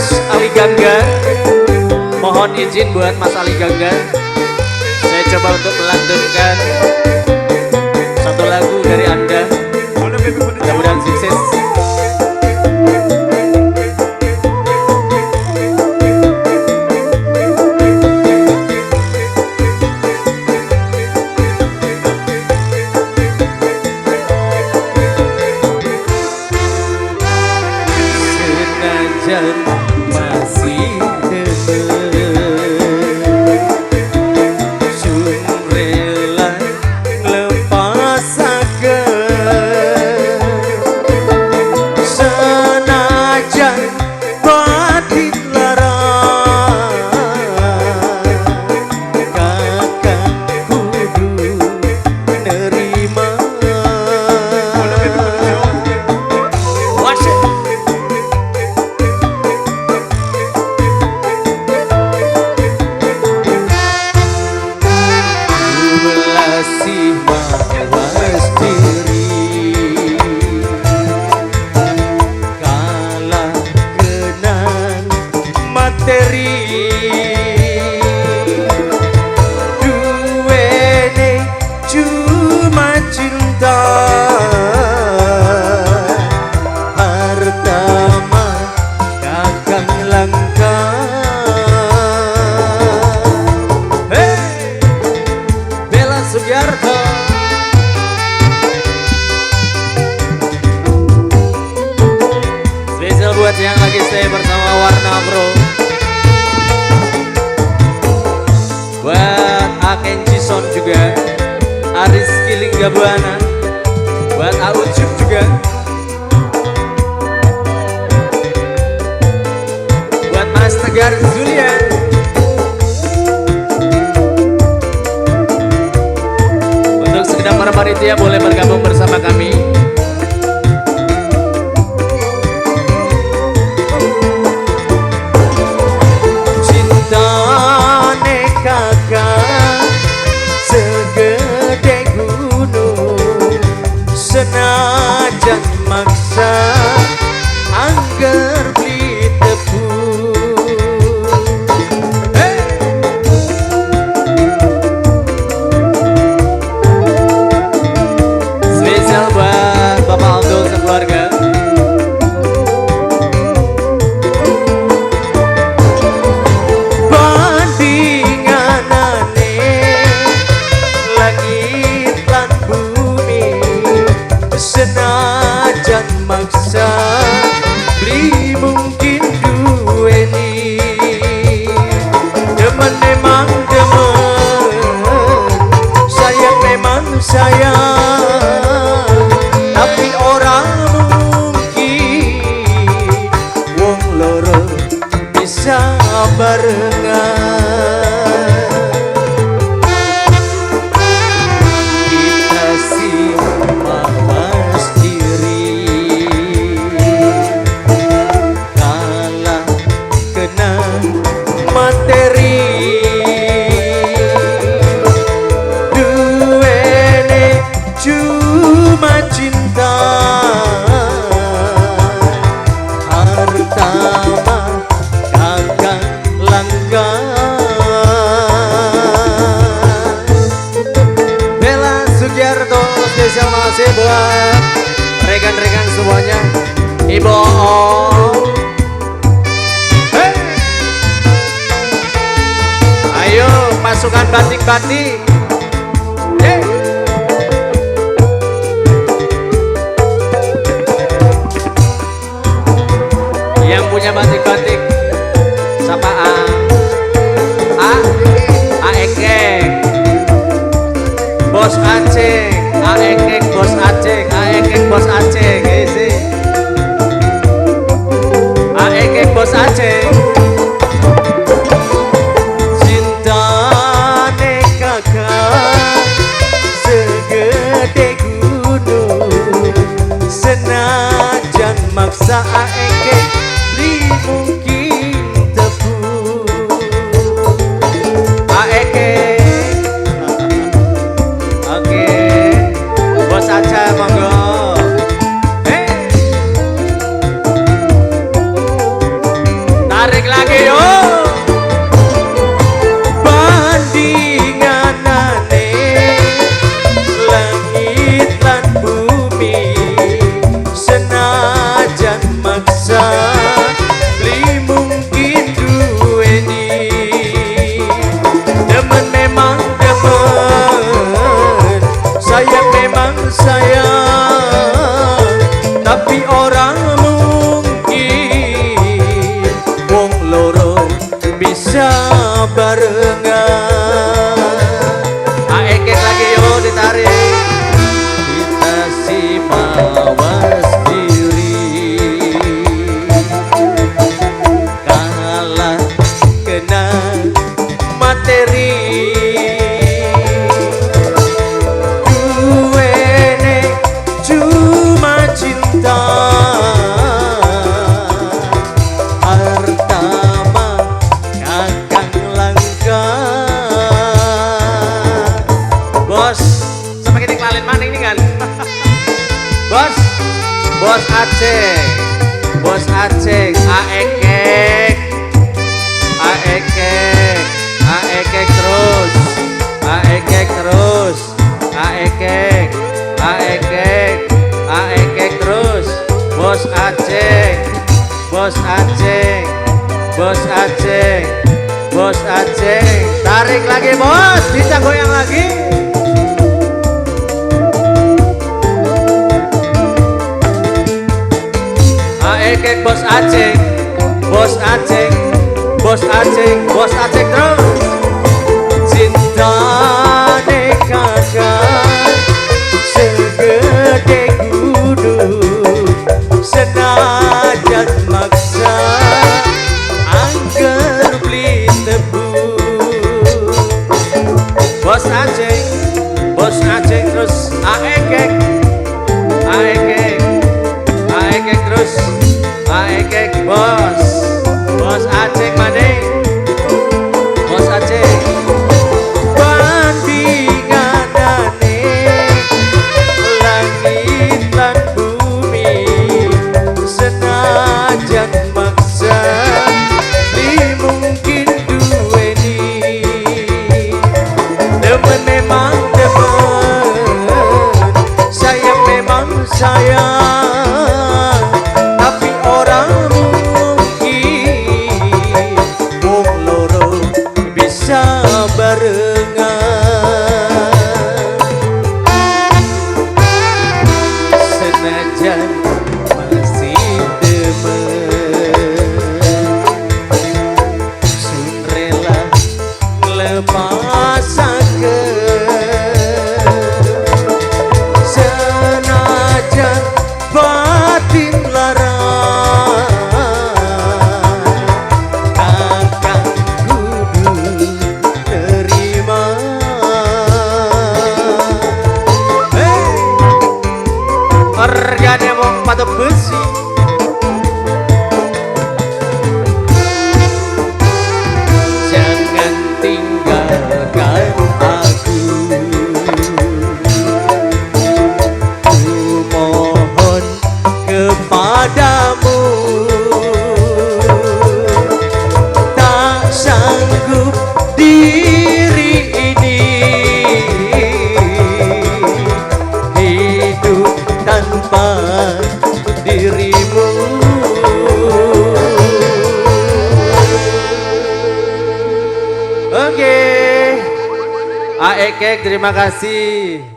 Mas Ali Gangga. Mohon izin buat Mas Ali Gangga, saya coba untuk melantunkan satu lagu dari Anda. Mudah-mudahan sukses. Senajan masih demen, sun rela nglepasaken. Senajan batin lara, kakang kudu nerima. Wasik. Welasih mawas diri, kalah kenan materi. Duwene cuma cinta, harta mah kakang langka. Hey! Bella Sugiarto. Spesial buat yang lagi stay bersama Warna Bro. Buat Aken Cison juga, Aris Lingga Buana, buat Aucup juga, buat Mas Tegar Zulian. Untuk sekedar para panitia boleh bergabung bersama kami. Cintane kakak segede gunung, senajan maksa angger beli tebu. Hey! Spesial buat Bapak Aldo sekeluarga. Bandinganane langit lan bumi, senajan maksa beli mungkin duweni. Demen memang demen, sayang memang sayang, tapi orang mungkin wong loro bisa barengan. Kita sih mawas diri, kalah kena materi. Duwene cuma cinta, harta mah kakang langka. Bella Sugiarto spesial makasih buat rekan-rekan semuanya. Ibu Om. Hey! Ayo pasukan batik-batik. Hey! Yang punya batik-batik siapa? A A A Ekek, Bos Aceng, A Ekek Bos Aceng, A Ekek Bos Aceng, isi A Ekek Bos Aceng. Cintane kakak segede gunung, senajan maksa A Ekek beli mungkin tebu. A Ekek. Oke, Bos Aca monggo. Hey. Tapi ora mungkin wong loro bisa barengan. Aekek lagi yo ditarik. Kita si mawas diri, kalah kena materi. Duwene cuma cinta, harta mah kakang langka. Bos, sampai kita kelalen mana ini kan? Bos, Bos Aceh, Bos Aceh, aekek, aekek, aekek terus, aekek terus, aekek, aekek, aekek terus, Bos Aceh, Bos Aceh, Bos Aceh, Bos Aceh, tarik lagi bos, kita goyang lagi. Aekek Bos Aceh, Bos Aceh, Bos Aceh, Bos Aceh terus. Cintane kakak segede gunung, senajan maksa angger beli tebu. Bos Aceh, Bos Aceh terus, aekek, aekek, aekek terus, aekek bos, Bos Aceh maning, Bos Aceh. Bandinganane langit lan bumi, senajan maksa li mungkin duweni. Demen memang demen, sayang memang sayang, tapi ora mungkin wong loro bisa barengan. Senajan masih demen, sun rela nglepasaken. Senajan batin lara, kakang kudu terima. Hey, organnya wong patok besi. Jangan tinggalkan aku, ku mohon kepadamu. Tak sanggup diri ini hidup tanpa dirimu. Oke, Aekek terima kasih.